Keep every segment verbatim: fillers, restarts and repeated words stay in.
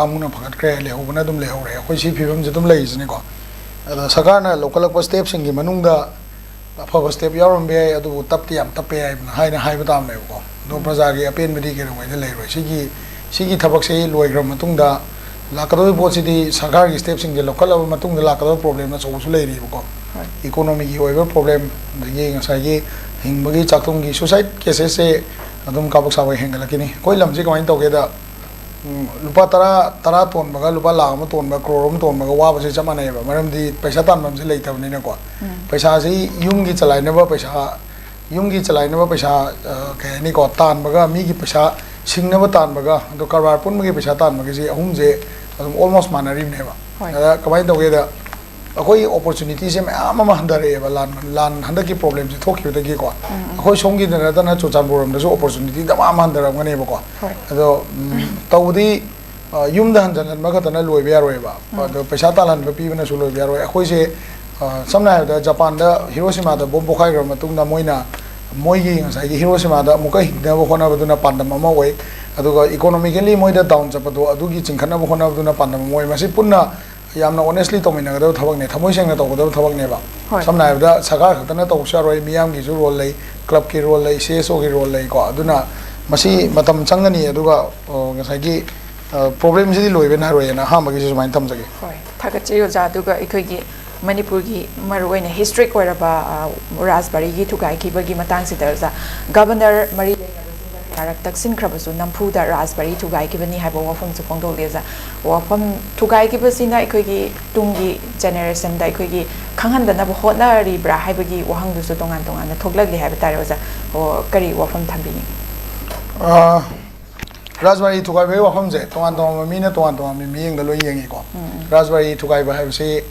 ꯀꯥꯡꯕꯨꯅ ꯐꯒꯠꯈ꯭ꯔꯦ, ꯂꯩꯍꯧꯕꯅ ꯑꯗꯨꯝ ꯂꯩꯍꯧꯔꯦ꯫ ꯑꯩꯈꯣꯏ ꯁꯤ ꯐꯤꯕꯝꯁꯦ ꯑꯗꯨꯝ ꯂꯩꯔꯤꯁꯤꯅꯤꯀꯣ꯫ ꯑꯗ ꯁꯔꯀꯥꯔꯅ ꯂꯧꯈꯠꯂꯛꯄ ꯁ꯭ꯇꯦꯞꯁꯤꯡꯒꯤ ꯃꯅꯨꯡꯗ ꯑꯐꯕ ꯁ꯭ꯇꯦꯞ ꯌꯥꯎꯔꯝꯕ ꯌꯥꯏ, ꯑꯗꯨꯕꯨ ꯇꯞꯇꯤ ꯌꯥꯝ ꯇꯞꯄꯦ ꯍꯥꯏꯕꯅ ꯍꯥꯏꯅ ꯍꯥꯏꯕ ꯇꯥꯕꯅꯦꯕꯀꯣ꯫ ꯑꯗꯣ ꯎꯝ꯫ ꯄ꯭ꯔꯖꯥꯒꯤ ꯑꯄꯦꯟꯕꯗꯤ ꯀꯩꯗꯧꯉꯩꯗ ꯂꯩꯔꯣꯏ꯫ ꯁꯤꯒꯤ ꯁꯤꯒꯤ ꯊꯕꯛꯁꯦ ꯂꯣꯏꯈ꯭ꯔꯕ ꯃꯇꯨꯡꯗ ꯂꯥꯛꯀꯗꯧꯔꯤꯕ ꯄꯣꯠꯁꯤꯗꯤ ꯁꯔꯀꯥꯔꯒꯤ ꯁ꯭ꯇꯦꯞꯁꯤꯡꯁꯦ ꯂꯧꯈꯠꯂꯕ ꯃꯇꯨꯡꯗ ꯂꯥꯛꯀꯗꯧꯕ ꯄ꯭ꯔꯣꯕ꯭ꯂꯦꯝ ꯑꯆꯧꯕꯁꯨ ꯂꯩꯔꯤꯕꯀꯣ꯫ ꯍꯣꯏ꯫ ꯏꯀꯣꯅꯣꯃꯤꯒꯤ ꯑꯣꯏꯕ ꯄ꯭ꯔꯣꯕ꯭ꯂꯦꯝ, ꯑꯗꯒꯤ ꯉꯁꯥꯏꯒꯤ ꯍꯤꯡꯕꯒꯤ ꯆꯥꯛꯊꯨꯝꯒꯤ ꯁꯨꯁꯥꯏꯠ ꯀꯦꯁꯦꯁꯁꯦ ꯑꯗꯨꯝ ꯀꯥꯕꯛ ꯁꯥꯕꯛ ꯍꯦꯟꯒꯠꯂꯛꯈꯤꯅꯤ꯫ ꯑꯩꯈꯣꯏ ꯂꯝꯁꯤ ꯀꯃꯥꯏꯅ ꯇꯧꯒꯦꯗ, ꯎꯝ, ꯂꯨꯄꯥ ꯇꯔꯥ, ꯇꯔꯥ ꯇꯣꯟꯕꯒ ꯂꯨꯄꯥ ꯂꯥꯈ ꯑꯃ ꯇꯣꯟꯕ, ꯀ꯭ꯔꯣꯔ ꯑꯃ ꯇꯣꯟꯕꯒ ꯋꯥꯕꯁꯦ ꯆꯞ ꯃꯥꯟꯅꯩꯑꯕ꯫ ꯃꯔꯝꯗꯤ ꯄꯩꯁꯥ ꯇꯥꯟꯐꯝꯁꯦ ꯂꯩꯇꯕꯅꯤꯅꯀꯣ꯫ ꯎꯝ꯫ ꯄꯩꯁꯥꯁꯤ ꯌꯨꯝꯒꯤ ꯆꯂꯥꯏꯅꯕ ꯄꯩꯁꯥ, ꯌꯨꯝꯒꯤ ꯆꯂꯥꯏꯅꯕ ꯄꯩꯁꯥ, ꯑ, ꯀꯩ ꯍꯥꯏꯅꯤꯀꯣ, ꯇꯥꯟꯕꯒ, ꯃꯤꯒꯤ ꯄꯩꯁꯥ ꯁꯤꯡꯅꯕ ꯇꯥꯟꯕꯒ, ꯑꯗꯣ ꯀꯔꯕꯥꯔ ꯄꯨꯟꯕꯒꯤ ꯄꯩꯁꯥ ꯇꯥꯟꯕꯒꯤꯁꯦ, ꯑꯍꯨꯝꯁꯦ ꯑꯗꯨꯝ almost ꯃꯥꯟꯅꯔꯤꯕꯅꯦꯕ꯫ ꯍꯣꯏ꯫ ꯑꯗ ꯀꯃꯥꯏꯅ ꯇꯧꯒꯦꯗ, ꯑꯩꯈꯣꯏꯒꯤ ꯑꯣꯄꯣꯔꯆꯨꯅꯤꯇꯤꯁꯦ ꯃꯌꯥꯝ ꯑꯃ ꯍꯟꯊꯔꯛꯑꯦꯕ, ꯂꯥꯟ, ꯂꯥꯟ ꯍꯟꯗꯛꯀꯤ ꯄ꯭ꯔꯣꯕ꯭ꯂꯦꯝꯁꯦ ꯊꯣꯛꯈꯤꯕꯗꯒꯤꯀꯣ꯫ ꯎꯝ, ꯎꯝ꯫ ꯑꯩꯈꯣꯏ ꯁꯣꯝꯒꯤꯗ ꯅꯠꯇꯅ ꯆꯨꯔꯆꯥꯟꯄꯨꯔ ꯂꯣꯝꯗꯁꯨ ꯑꯣꯄꯣꯔꯆꯨꯅꯤꯇꯤ ꯗꯃꯥ ꯑꯃ ꯍꯟꯊꯔꯛꯑꯝꯒꯅꯦꯕꯀꯣ꯫ ꯍꯣꯏ꯫ ꯑꯗꯣ, ꯎꯝ, ꯇꯧꯕꯗꯤ, ꯑ, ꯌꯨꯝꯗ ꯍꯟꯖꯟꯍꯟꯕ ꯈꯛꯇꯅ ꯂꯣꯏꯕ ꯌꯥꯔꯣꯏꯕ꯫ ꯎꯝ꯫ ꯑꯗꯣ ꯄꯩꯁꯥ ꯇꯥꯜꯍꯟꯕ ꯄꯤꯕꯅꯁꯨ ꯂꯣꯏꯕ ꯌꯥꯔꯣꯏ꯫ ꯑꯩꯈꯣꯏꯁꯦ, ꯑ, ꯁꯝꯅ ꯍꯥꯏꯔꯕꯗ, ꯖꯄꯥꯟꯗ ꯍꯤꯔꯣꯁꯤꯃꯥꯗ ꯕꯣꯝ ꯄꯣꯈꯥꯏꯈ꯭ꯔꯕ ꯃꯇꯨꯡꯗ, ꯃꯣꯏꯅ, ꯃꯣꯏꯒꯤ ꯉꯁꯥꯏꯒꯤ ꯍꯤꯔꯣꯁꯤꯃꯥꯗ ꯑꯃꯨꯛꯀ ꯍꯤꯡꯅꯕ ꯍꯣꯠꯅꯕꯗꯨꯅ ꯄꯥꯟꯗꯝ ꯑꯃ ꯑꯣꯏ, ꯑꯗꯨꯒ ꯏꯀꯣꯅꯣꯃꯤꯀꯦꯜꯂꯤ ꯃꯣꯏꯗ ꯗꯥꯎꯟ ꯆꯠꯄꯗꯣ ꯑꯗꯨꯒꯤ ꯆꯤꯡꯈꯠꯅꯕ ꯍꯣꯠꯅꯕꯗꯨꯅ ꯄꯥꯟꯗꯝ ꯑꯃ ꯑꯣꯏ꯫ ꯃꯁꯤ ꯄꯨꯟꯅ ꯌꯥꯝꯅ ꯑꯣꯅꯦꯁꯂꯤ ꯇꯧꯃꯤꯟꯅꯒꯗꯕ ꯊꯕꯛꯅꯦ, ꯊꯃꯣꯏ ꯁꯦꯡꯅ ꯇꯧꯒꯗꯕ ꯊꯕꯛꯅꯦꯕ꯫ ꯍꯣꯏ꯫ ꯁꯝꯅ ꯍꯥꯏꯔꯕꯗ, ꯁꯔꯀꯥꯔ ꯈꯛꯇꯅ ꯇꯧꯕꯁꯨ ꯌꯥꯔꯣꯏ, ꯃꯤꯌꯥꯝꯒꯤꯁꯨ ꯔꯣꯜ ꯂꯩ, ꯀ꯭ꯂꯕꯀꯤ ꯔꯣꯜ ꯂꯩ, ꯁꯤ ꯑꯦꯁ ꯑꯣꯒꯤ ꯔꯣꯜ ꯂꯩꯀꯣ꯫ ꯑꯗꯨꯅ ꯃꯁꯤ ꯃꯇꯝ ꯆꯪꯒꯅꯤ, ꯑꯗꯨꯒ, ꯑ, ꯉꯁꯥꯏꯒꯤ, ꯑ, ꯄ꯭ꯔꯣꯕ꯭ꯂꯦꯝꯁꯤꯗꯤ ꯂꯣꯏꯕ ꯅꯥꯏꯔꯣꯏꯅ ꯑꯍꯥꯟꯕꯒꯤꯁꯨ ꯁꯨꯃꯥꯏꯅ ꯊꯝꯖꯒꯦ꯫ ꯍꯣꯏ, ꯊꯥꯒꯠꯆꯔꯤ ꯑꯣꯖꯥ꯫ ꯑꯗꯨꯒ ꯑꯩꯈꯣꯏꯒꯤ ꯃꯅꯤꯄꯨꯔꯒꯤ ꯃꯔꯨꯑꯣꯏꯅ ꯍꯤꯁꯇ꯭ꯔꯤꯛ ꯑꯣꯏꯔꯕ, ꯑ, ꯔꯥꯖꯕꯥꯔꯤꯒꯤ ꯊꯨꯒꯥꯏꯈꯤꯕꯒꯤ ꯃꯇꯥꯡꯁꯤꯗ ꯑꯣꯖꯥ, ꯒꯕꯔꯅꯔ ꯃꯔꯤ ꯂꯩꯅꯕꯁꯤꯡꯅ ꯀꯌꯥꯔꯛ ꯇꯛꯁꯤꯟꯈ꯭ꯔꯕꯁꯨ ꯅꯝꯐꯨꯗ ꯔꯥꯖꯕꯥꯔꯤ ꯊꯨꯒꯥꯏꯈꯤꯕꯅꯤ ꯍꯥꯏꯕ ꯋꯥꯐꯝꯁꯨ ꯐꯣꯡꯗꯣꯛꯂꯤ ꯑꯣꯖꯥ꯫ ꯋꯥꯐꯝ ꯊꯨꯒꯥꯏꯈꯤꯕꯁꯤꯅ ꯑꯩꯈꯣꯏꯒꯤ ꯇꯨꯡꯒꯤ ꯖꯦꯅꯦꯔꯦꯁꯟꯗ ꯑꯩꯈꯣꯏꯒꯤ ꯈꯪꯍꯟꯗꯅꯕ ꯍꯣꯠꯅꯔꯤꯕ꯭ꯔꯥ ꯍꯥꯏꯕꯒꯤ ꯋꯥꯍꯪꯗꯨꯁꯨ ꯇꯣꯉꯥꯟ ꯇꯣꯉꯥꯟꯅ ꯊꯣꯛꯂꯛꯂꯤ ꯍꯥꯏꯕ ꯇꯥꯔꯦ ꯑꯣꯖꯥ꯫ ꯑꯣ, ꯀꯔꯤ ꯋꯥꯐꯝ ꯊꯝꯕꯤꯅꯤꯡꯉꯤ? ꯑ, ꯔꯥꯖꯕꯥꯔꯤ ꯊꯨꯒꯥꯏꯕꯒꯤ ꯋꯥꯐꯝꯁꯦ ꯇꯣꯉꯥꯟ ꯇꯣꯉꯥꯟꯕ ꯃꯤꯅ ꯇꯣꯉꯥꯟ ꯇꯣꯉꯥꯟꯕ ꯃꯤꯠꯌꯦꯡꯗ ꯂꯣꯏ ꯌꯦꯡꯉꯤꯀꯣ꯫ ꯎꯝ, ꯎꯝ꯫ ꯔꯥꯖꯕꯥꯔꯤ ꯊꯨꯒꯥꯏꯕ ꯍꯥꯏꯕꯁꯤ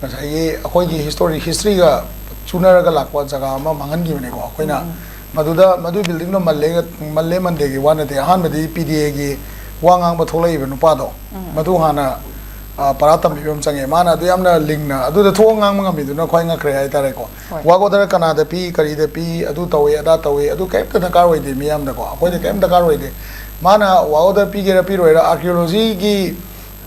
ꯉꯁꯥꯏꯒꯤ ꯑꯩꯈꯣꯏꯒꯤ ꯍꯤꯁꯇꯣꯔꯤ, ꯍꯤꯁꯇ꯭ꯔꯤꯒ ꯆꯨꯅꯔꯒ ꯂꯥꯛꯄ ꯖꯒꯥ ꯑꯃ ꯃꯥꯡꯍꯟꯈꯤꯕꯅꯤꯀꯣ꯫ ꯑꯩꯈꯣꯏꯅ ꯎꯝ, ꯎꯝ꯫ ꯃꯗꯨꯗ, ꯃꯗꯨꯒꯤ ꯕꯤꯜꯗꯤꯡꯗꯣ ꯃꯜꯂꯦ, ꯃꯜꯂꯦ ꯃꯟꯗꯦꯒꯤ ꯋꯥ ꯅꯠꯇꯦ꯫ ꯑꯍꯥꯟꯕꯗꯤ ꯄꯤ ꯗꯤ ꯑꯦꯒꯤ ꯋꯥ ꯉꯥꯡꯕ ꯊꯣꯛꯂꯛꯏꯕ ꯅꯨꯄꯥꯗꯣ, ꯎꯝ, ꯎꯝ꯫ ꯃꯗꯨ ꯍꯥꯟꯅ, ꯑ, ꯄꯔꯥ ꯇꯝꯕꯤꯕ ꯑꯃ ꯆꯪꯉꯦ꯫ ꯃꯥꯅ ꯑꯗꯨ ꯌꯥꯝꯅ ꯂꯤꯡꯅ ꯑꯗꯨꯗ ꯊꯣꯛꯑ ꯉꯥꯡꯕ ꯉꯝꯃꯤꯗꯨꯅ ꯈ꯭ꯋꯥꯏ ꯉꯛꯈ꯭ꯔꯦ ꯍꯥꯏꯇꯥꯔꯦꯀꯣ꯫ ꯍꯣꯏ꯫ ꯋꯥꯔꯛ ꯑꯣꯔꯗꯔ ꯀꯅꯥꯗ ꯄꯤ, ꯀꯔꯤꯗ ꯄꯤ, ꯑꯗꯨ ꯇꯧꯏ, ꯑꯗꯥ ꯇꯧꯏ, ꯑꯗꯨ ꯀꯩꯝꯇ ꯗꯔꯀꯥꯔ ꯑꯣꯏꯗꯦ ꯃꯤꯌꯥꯝꯗꯀꯣ꯫ ꯑꯩꯈꯣꯏꯗ ꯀꯩꯝ ꯗꯔꯀꯥꯔ ꯑꯣꯏꯗꯦ꯫ ꯃꯥꯅ ꯋꯥꯛ ꯑꯣꯔꯗꯔ ꯄꯤꯒꯦꯔꯥ ꯄꯤꯔꯣꯏꯔꯥ, ꯑꯥꯔꯀꯤꯑꯣꯂꯣꯖꯤꯒꯤ,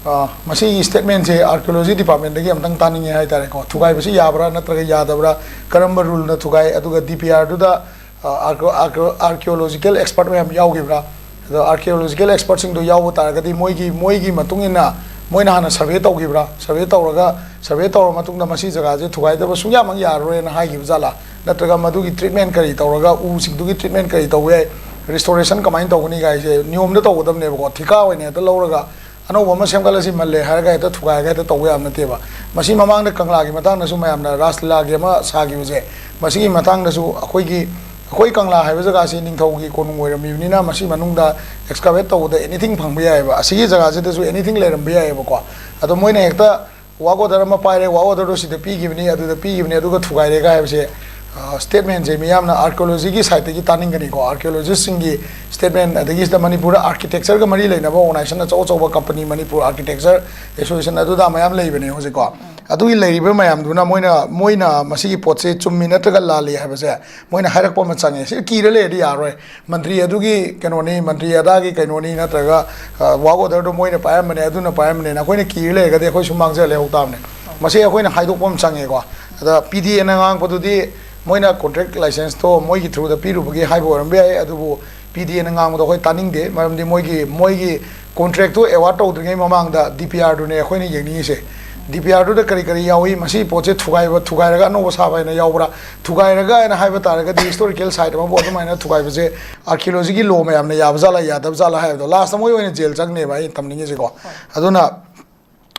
ꯑ, ꯃꯁꯤꯒꯤ ꯁ꯭ꯇꯦꯠꯃꯦꯟꯁꯦ ꯑꯥꯔꯀꯤꯑꯣꯂꯣꯖꯤ ꯗꯤꯄꯥꯔꯠꯃꯦꯟꯗꯒꯤ ꯑꯝꯇꯪ ꯇꯥꯅꯤꯡꯉꯦ ꯍꯥꯏꯇꯥꯔꯦꯀꯣ꯫ ꯊꯨꯒꯥꯏꯕꯁꯤ ꯌꯥꯕ꯭ꯔꯥ ꯅꯠꯇ꯭ꯔꯒ ꯌꯥꯗꯕ꯭ꯔꯥ, ꯀꯔꯝꯕ ꯔꯨꯜꯅ ꯊꯨꯒꯥꯏ, ꯑꯗꯨꯒ ꯗꯤ ꯄꯤ ꯑꯥꯔꯗꯨꯗ, ꯑ, ꯑꯥꯔꯀꯤꯑꯣ-, ꯑꯥꯔꯀꯤꯑꯣ-, ꯑꯥꯔꯀꯤꯑꯣꯂꯣꯖꯤꯀꯦꯜ ꯑꯦꯛꯁꯄꯔꯠ ꯃꯌꯥꯝ ꯌꯥꯎꯈꯤꯕ꯭ꯔꯥ, ꯑꯗꯣ ꯑꯥꯔꯀꯤꯑꯣꯂꯣꯖꯤꯀꯦꯜ ꯑꯦꯛꯁꯄꯔꯠꯁꯤꯡꯗꯣ ꯌꯥꯎꯕ ꯇꯥꯔꯒꯗꯤ ꯃꯣꯏꯒꯤ, ꯃꯣꯏꯒꯤ ꯃꯇꯨꯡ ꯏꯟꯅ ꯃꯣꯏꯅ ꯍꯥꯟꯅ ꯁꯔꯚꯦ ꯇꯧꯈꯤꯕ꯭ꯔꯥ, ꯁꯔꯚꯦ ꯇꯧꯔꯒ, ꯁꯔꯚꯦ ꯇꯧꯔ ꯃꯇꯨꯡꯗ ꯃꯁꯤ ꯖꯒꯥꯁꯦ ꯊꯨꯒꯥꯏꯗꯕ ꯁꯨꯡꯌꯥꯃꯛ ꯌꯥꯔꯔꯣꯏꯅ ꯍꯥꯏꯈꯤꯕ ꯖꯥꯠꯂꯥ, ꯅꯠꯇ꯭ꯔꯒ ꯃꯗꯨꯒꯤ ꯇ꯭ꯔꯤꯠꯃꯦꯟ ꯀꯔꯤ ꯇꯧꯔꯒ, ꯎꯁꯤꯡꯗꯨꯒꯤ ꯇ꯭ꯔꯤꯠꯃꯦꯟ ꯀꯔꯤ ꯇꯧꯕ ꯌꯥꯏ, ꯔꯤꯁꯇꯣꯔꯦꯁꯟ ꯀꯃꯥꯏꯅ ꯇꯧꯒꯅꯤ ꯀꯥꯏꯁꯦ ꯅꯤꯌꯣꯝꯗ ꯇꯧꯒꯗꯕꯅꯦꯕꯀꯣ꯫ ꯊꯤꯀꯥ ꯑꯣꯏꯅ ꯍꯦꯛꯇ ꯂꯧꯔꯒ ꯑꯅꯧꯕ ꯑꯃ ꯁꯦꯝꯒꯠꯂꯁꯤ ꯃꯜꯂꯦ ꯍꯥꯏꯔꯒ ꯍꯦꯛꯇ ꯊꯨꯒꯥꯏꯔꯒ ꯍꯦꯛꯇ ꯇꯧꯕ ꯌꯥꯕ ꯅꯠꯇꯦꯕ꯫ ꯃꯁꯤ ꯃꯃꯥꯡꯗ ꯀꯪꯂꯥꯒꯤ ꯃꯇꯥꯡꯗꯁꯨ ꯃꯌꯥꯝꯅ ꯔꯥꯁ ꯂꯤꯂꯥꯒꯤ ꯑꯃ ꯁꯥꯈꯤꯕꯁꯦ, ꯃꯁꯤꯒꯤ ꯃꯇꯥꯡꯗꯁꯨ ꯑꯩꯈꯣꯏꯒꯤ, ꯑꯩꯈꯣꯏ ꯀꯪꯂꯥ ꯍꯥꯏꯕ ꯖꯒꯥꯁꯤ ꯅꯤꯡꯊꯧꯒꯤ ꯀꯣꯅꯨꯡ ꯑꯣꯏꯔꯝꯃꯤꯕꯅꯤꯅ ꯃꯁꯤ ꯃꯅꯨꯡꯗ ꯑꯦꯛꯁꯀꯥꯚꯦꯠ ꯇꯧꯕꯗ ꯑꯦꯅꯤꯊꯤꯡ ꯐꯪꯕ ꯌꯥꯏꯑꯕ꯫ ꯑꯁꯤꯒꯤ ꯖꯒꯥꯁꯤꯗꯁꯨ ꯑꯦꯅꯤꯊꯤꯡ ꯂꯩꯔꯝꯕ ꯌꯥꯏꯑꯕꯀꯣ꯫ ꯑꯗꯣ ꯃꯣꯏꯅ ꯍꯦꯛꯇ ꯋꯥꯛ ꯑꯣꯔꯗꯔ ꯑꯃ ꯄꯥꯏꯔꯦ, ꯋꯥꯛ ꯑꯣꯔꯗꯔꯗꯣ ꯁꯤꯗ ꯄꯤꯈꯤꯕꯅꯤ, ꯑꯗꯨꯗ ꯄꯤꯈꯤꯕꯅꯤ, ꯑꯗꯨꯒ ꯊꯨꯒꯥꯏꯔꯦꯒ ꯍꯥꯏꯕꯁꯦ, ꯑ, ꯁ꯭ꯇꯦꯠꯃꯦꯟꯁꯦ ꯃꯤꯌꯥꯝꯅ ꯑꯥꯔꯀꯤꯑꯣꯂꯣꯖꯤꯒꯤ ꯁꯥꯏꯠꯇꯒꯤ ꯇꯥꯅꯤꯡꯒꯅꯤꯀꯣ꯫ ꯑꯥꯔꯀꯤꯑꯣꯂꯣꯖꯤꯁꯁꯤꯡꯒꯤ ꯁ꯭ꯇꯦꯠꯃꯦꯟ, ꯑꯗꯒꯤ ꯁꯤꯗ ꯃꯅꯤꯄꯨꯔꯗ ꯑꯥꯔꯀꯤꯇꯦꯛꯆꯔꯒ ꯃꯔꯤ ꯂꯩꯅꯕ ꯑꯣꯔꯒꯅꯥꯏꯖꯦꯁꯟ ꯑꯆꯧ ꯑꯆꯧꯕ ꯀꯝꯄꯅꯤ, ꯃꯅꯤꯄꯨꯔ ꯑꯥꯔꯀꯤꯇꯦꯛꯆꯔ ꯑꯦꯁꯣꯁꯤꯌꯦꯁꯟ, ꯑꯗꯨꯗ ꯃꯌꯥꯝ ꯂꯩꯕꯅꯦ ꯍꯧꯖꯤꯛꯀꯣ꯫ ꯑꯗꯨꯒꯤ ꯂꯩꯔꯤꯕ ꯃꯌꯥꯝꯗꯨꯅ ꯃꯣꯏꯅ, ꯃꯣꯏꯅ ꯃꯁꯤꯒꯤ ꯄꯣꯠꯁꯦ ꯆꯨꯝꯃꯤ ꯅꯠꯇ꯭ꯔꯒ ꯂꯥꯜꯂꯤ ꯍꯥꯏꯕꯁꯦ ꯃꯣꯏꯅ ꯍꯥꯏꯔꯛꯄ ꯑꯃ ꯆꯪꯉꯦ꯫ ꯁꯤ ꯀꯤꯔ ꯂꯩꯔꯗꯤ ꯌꯥꯔꯣꯏ꯫ ꯃꯟꯇ꯭ꯔꯤ ꯑꯗꯨꯒꯤ ꯀꯩꯅꯣꯅꯤ, ꯃꯟꯇ꯭ꯔꯤ ꯑꯗꯥꯒꯤ ꯀꯩꯅꯣꯅꯤ, ꯅꯠꯇ꯭ꯔꯒ, ꯑ, ꯋꯥꯛ ꯑꯣꯔꯗꯔꯗꯣ ꯃꯣꯏꯅ ꯄꯥꯏꯔꯝꯕꯅꯦ, ꯑꯗꯨꯅ ꯄꯥꯏꯔꯝꯕꯅꯦꯅ ꯑꯩꯈꯣꯏꯅ ꯀꯤꯔ ꯂꯩꯔꯒꯗꯤ ꯑꯩꯈꯣꯏꯁꯨ ꯃꯥꯡꯖ ꯂꯩꯍꯧ ꯇꯥꯕꯅꯦ꯫ ꯃꯁꯤ ꯑꯩꯈꯣꯏꯅ ꯍꯥꯏꯗꯣꯛꯄ ꯑꯃ ꯆꯪꯉꯦꯀꯣ꯫ ꯑꯗ ꯄꯤ ꯗꯤ ꯑꯦꯅ ꯉꯥꯡꯉꯛꯄꯗꯨꯗꯤ ꯃꯣꯏꯅ ꯀꯣꯟꯇ꯭ꯔꯦꯛ ꯂꯥꯏꯁꯦꯟꯁꯇꯣ ꯃꯣꯏꯒꯤ ꯊ꯭ꯔꯨꯗ ꯄꯤꯔꯨꯕꯒꯤ ꯍꯥꯏꯕ ꯑꯣꯏꯔꯝꯕ ꯌꯥꯏ, ꯑꯗꯨꯕꯨ ꯄꯤ ꯗꯤ ꯑꯦꯅ ꯉꯥꯡꯕꯗꯣ ꯑꯩꯈꯣꯏ ꯇꯥꯅꯤꯡꯗꯦ꯫ ꯃꯔꯝꯗꯤ ꯃꯣꯏꯒꯤ, ꯃꯣꯏꯒꯤ ꯀꯣꯟꯇ꯭ꯔꯦꯛꯇꯣ ꯑꯦꯋꯥꯔꯗ ꯇꯧꯗ꯭ꯔꯤꯉꯩ ꯃꯃꯥꯡꯗ ꯗꯤ ꯄꯤ ꯑꯥꯔꯗꯨꯅꯦ ꯑꯩꯈꯣꯏꯅ ꯌꯦꯡꯅꯤꯡꯉꯤꯁꯦ꯫ ꯗꯤ ꯄꯤ ꯑꯥꯔꯗꯨꯗ ꯀꯔꯤ ꯀꯔꯤ ꯌꯥꯎꯏ, ꯃꯁꯤ ꯄꯣꯠꯁꯦ ꯊꯨꯒꯥꯏꯕ, ꯊꯨꯒꯥꯏꯔꯒ ꯑꯅꯧꯕ ꯁꯥꯕ ꯍꯥꯏꯅ ꯌꯥꯎꯕ꯭ꯔꯥ, ꯊꯨꯒꯥꯏꯔꯒ ꯍꯥꯏꯅ ꯍꯥꯏꯕ ꯇꯥꯔꯒꯗꯤ ꯍꯤꯁꯇꯣꯔꯤꯀꯦꯜ ꯁꯥꯏꯠ ꯑꯃꯕꯨ ꯑꯗꯨꯃꯥꯏꯅ ꯊꯨꯒꯥꯏꯕꯁꯦ ꯑꯥꯔꯀꯤꯑꯣꯂꯣꯖꯤꯒꯤ ꯂꯣ ꯃꯌꯥꯝꯅ ꯌꯥꯕ ꯖꯥꯠꯂꯥ ꯌꯥꯗꯕ ꯖꯥꯠꯂꯥ ꯍꯥꯏꯕꯗꯣ ꯂꯥꯁꯇ ꯃꯣꯏ ꯑꯣꯏꯅ ꯖꯦꯜ ꯆꯪꯅꯦꯕ ꯑꯩꯅ ꯇꯝꯅꯤꯡꯉꯤꯁꯦꯀꯣ꯫ ꯑꯗꯨꯅ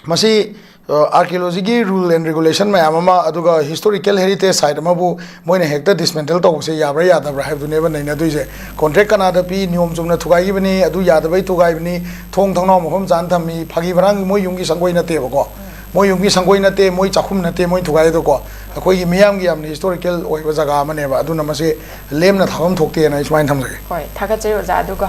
ꯃꯁꯤ, ꯑ, ꯑꯥꯔꯀꯤꯑꯣꯂꯣꯖꯤꯒꯤ ꯔꯨꯜ ꯑꯦꯟ ꯔꯤꯒꯨꯂꯦꯁꯟ ꯃꯌꯥꯝ ꯑꯃ, ꯑꯗꯨꯒ ꯍꯤꯁꯇꯣꯔꯤꯀꯦꯜ ꯍꯦꯔꯤꯇꯦꯖ ꯁꯥꯏꯠ ꯑꯃꯕꯨ ꯃꯣꯏꯅ ꯍꯦꯛꯇ ꯗꯤꯁꯃꯦꯟꯇꯜ ꯇꯧꯕꯁꯦ ꯌꯥꯕ꯭ꯔꯥ ꯌꯥꯗꯕ꯭ꯔꯥ ꯍꯥꯏꯕꯗꯨꯅꯦꯕ ꯅꯩꯅꯗꯣꯏꯁꯦ꯫ ꯀꯣꯟꯇ꯭ꯔꯦꯛ ꯀꯅꯥꯗ ꯄꯤ, ꯅꯤꯌꯣꯝ ꯆꯨꯝꯅ ꯊꯨꯒꯥꯏꯈꯤꯕꯅꯤ, ꯑꯗꯨ ꯌꯥꯗꯕꯩ ꯊꯨꯒꯥꯏꯕꯅꯤ, ꯊꯣꯡ ꯊꯣꯡꯅꯥꯎ ꯃꯐꯝ ꯆꯥꯅ ꯊꯝꯃꯤ, ꯐꯥꯒꯤ ꯐꯔꯥꯡꯒꯤ ꯃꯣꯏ ꯌꯨꯝꯒꯤ ꯁꯪꯒꯣꯏ ꯅꯠꯇꯦꯕꯀꯣ꯫ ꯃꯣꯏ ꯌꯨꯝꯒꯤ ꯁꯪꯒꯣꯏ ꯅꯠꯇꯦ, ꯃꯣꯏ ꯆꯥꯛꯈꯨꯝ ꯅꯠꯇꯦ, ꯃꯣꯏ ꯊꯨꯒꯥꯏꯗꯣꯀꯣ꯫ ꯑꯩꯈꯣꯏꯒꯤ ꯃꯤꯌꯥꯝꯒꯤ ꯌꯥꯝꯅ ꯍꯤꯁꯇꯣꯔꯤꯀꯦꯜ ꯑꯣꯏꯕ ꯖꯒꯥ ꯑꯃꯅꯦꯕ꯫ ꯑꯗꯨꯅ ꯃꯁꯤ ꯂꯦꯝꯅ ꯊꯥꯐꯝ ꯊꯣꯛꯇꯦꯅ ꯑꯩ ꯁꯨꯃꯥꯏꯅ ꯊꯝꯖꯒꯦ꯫ ꯍꯣꯏ, ꯊꯥꯒꯠꯆꯔꯤ ꯑꯣꯖꯥ꯫ ꯑꯗꯨꯒ